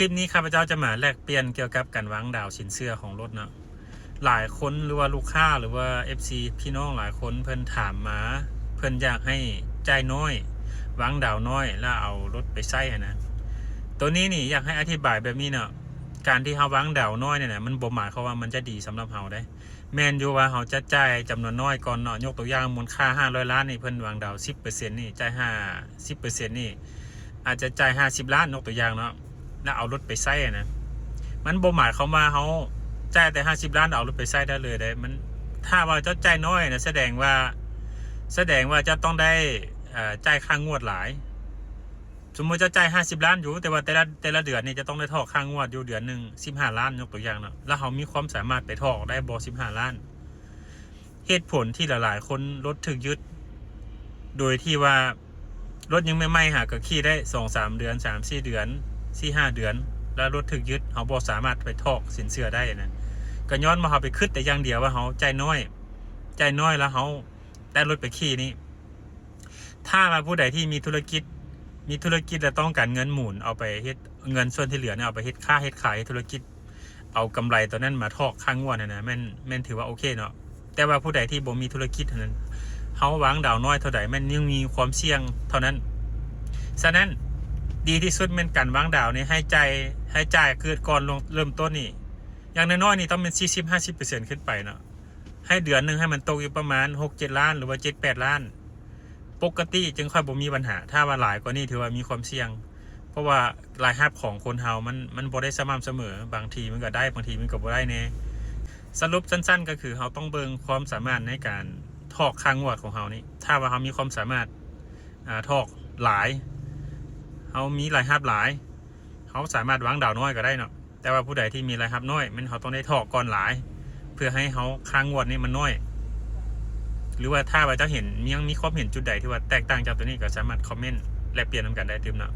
ຄລິບນີ້ຂ້າພະເຈົ້າຈະມາແລກປ່ຽນກ່ຽວກັບການວາງດາວສິນເຊື່ອຂອງລົດເນາະ. ຫຼາຍຄົນ ຫຼືວ່າລູກຄ້າ ຫຼືວ່າເອັຟຊີ ພີ່ນ້ອງຫຼາຍຄົນເພິ່ນຖາມມາ ເພິ່ນຢາກໃຫ້ຈ່າຍນ້ອຍ ວາງດາວນ້ອຍ ແລ້ວເອົາລົດໄປໃຊ້ຫັ້ນນະ. ໂຕນີ້ນີ້ຢາກໃຫ້ອະທິບາຍແບບນີ້ເນາະ, ການທີ່ເຮົາວາງດາວນ້ອຍນີ້ນະ ມັນບໍ່ໝາຍຄວາມວ່າມັນຈະດີສຳລັບເຮົາເດ້. ແມ່ນຢູ່ວ່າເຮົາຈະຈ່າຍຈຳນວນນ້ອຍກ່ອນເນາະ, ຍົກຕົວຢ່າງມູນຄ່າຫ້າຮ້ອຍລ້ານນີ້ ເພິ່ນວາງດາວສິບເປີເຊັນນີ້ ຈ່າຍຫ້າ ສິບເປີເຊັນນີ້ ອາດຈະຈ່າຍຫ້າສິບລ້ານ ຍົກຕົວຢ່າງເນາະ ແລ້ວເອົາລົດໄປໃຊ້ນະ. ມັນບໍ່ໝາຍຄວາມວ່າເຮົາຈ່າຍແຕ່ຫ້າສິບລ້ານ ເອົາລົດໄປໃຊ້ໄດ້ເລີຍເດ້. ມັນ ຖ້າວ່າເຈົ້າຈ່າຍນ້ອຍນະ ສະແດງວ່າ ສະແດງວ່າເຈົ້າຕ້ອງໄດ້ ເອີ ຈ່າຍຄ່າງວດຫຼາຍ. ສົມມຸດເຈົ້າຈ່າຍຫ້າສິບລ້ານຢູ່ ແຕ່ວ່າແຕ່ລະ ແຕ່ລະເດືອນນີ້ຈະຕ້ອງໄດ້ຖອກຄ່າງວດຢູ່ເດືອນໜຶ່ງສິບຫ້າລ້ານ ຍົກຕົວຢ່າງເນາະ, ແລ້ວເຮົາມີຄວາມສາມາດໄປຖອກໄດ້ບໍ່ສິບຫ້າລ້ານ? ເຫດຜົນທີ່ຫຼາຍໆຄົນລົດຖືກຍຶດ ໂດຍທີ່ວ່າລົດຍັງໃໝ່ໆ ຫາກໍຂີ່ໄດ້ສອງສາມເດືອນ ສາມສີ່ເດືອນ ສີ່ຫ້າເດືອນ ແລ້ວລົດຖືກຍຶດ ເຮົາບໍ່ສາມາດໄປຖອກສິນເຊື່ອໄດ້ນະ ກໍຍ້ອນວ່າເຮົາໄປຄິດແຕ່ຢ່າງດຽວວ່າເຮົາຈ່າຍນ້ອຍ ຈ່າຍນ້ອຍແລ້ວເຮົາໄດ້ລົດໄປຂີ່ນີ້. ຖ້າວ່າຜູ້ໃດທີ່ມີທຸລະກິດ ມີທຸລະກິດແລ້ວຕ້ອງການເງິນໝູນ ເອົາໄປເຮັດ ເງິນສ່ວນທີ່ເຫຼືອນີ້ເອົາໄປເຮັດຄ້າເຮັດຂາຍ ເຮັດທຸລະກິດ ເອົາກຳໄລຕົວນັ້ນມາຖອກຄ່າງວດຫັ້ນນະ ແມ່ນ ແມ່ນຖືວ່າໂອເຄເນາະ. ແຕ່ວ່າຜູ້ໃດທີ່ບໍ່ມີທຸລະກິດຫັ້ນນະ ເຮົາວາງດາວນ້ອຍເທົ່າໃດ ແມ່ນຍິ່ງມີຄວາມສ່ຽງເທົ່ານັ້ນ. ສະນັ້ນ ດີທີ່ສຸດແມ່ນການວາງດາວນີ້ ໃຫ້ຈ່າຍ ໃຫ້ຈ່າຍເກີດກ່ອນເລີ່ມຕົ້ນນີ້ ຢ່າງນ້ອຍໆນີ້ຕ້ອງແມ່ນສີ່ສິບຫ້າສິບເປີເຊັນຂຶ້ນໄປເນາະ. ໃຫ້ເດືອນໜຶ່ງໃຫ້ມັນຕົກຢູ່ປະມານຫົກເຈັດລ້ານ ຫຼືວ່າເຈັດແປດລ້ານ ປົກກະຕິຈຶ່ງຄ່ອຍບໍ່ມີບັນຫາ. ຖ້າວ່າຫຼາຍກວ່ານີ້ຖືວ່າມີຄວາມສ່ຽງ ເພາະວ່າລາຍຮັບຂອງຄົນເຮົາມັນ ມັນບໍ່ໄດ້ສະໝ່ຳສະເໝີ, ບາງທີມັນກໍໄດ້ ບາງທີມັນກໍບໍ່ໄດ້ແດ່. ສະຫຼຸບສັ້ນໆກໍຄືເຮົາຕ້ອງເບິ່ງຄວາມສາມາດໃນການຖອກຄ່າງວດຂອງເຮົານີ້. ຖ້າວ່າເຮົາມີຄວາມສາມາດ ອາ ຖອກຫຼາຍ ເຮົາມີລາຍຮັບຫຼາຍ ເຮົາສາມາດວາງດາວນ້ອຍກໍໄດ້ເນາະ. ແຕ່ວ່າຜູ້ໃດທີ່ມີລາຍຮັບນ້ອຍ ແມ່ນເຮົາຕ້ອງໄດ້ຖອກກ່ອນຫຼາຍ ເພື່ອໃຫ້ເຮົາ ຄ່າງວດນີ້ມັນນ້ອຍ. ຫຼືວ່າຖ້າວ່າເຈົ້າເຫັນ ຍັງມີຄວາມເຫັນຈຸດໃດທີ່ວ່າແຕກຕ່າງຈາກຕົວນີ້ ກໍສາມາດຄອມເມັນແລກປ່ຽນນຳກັນໄດ້ຕື່ມເນາະ.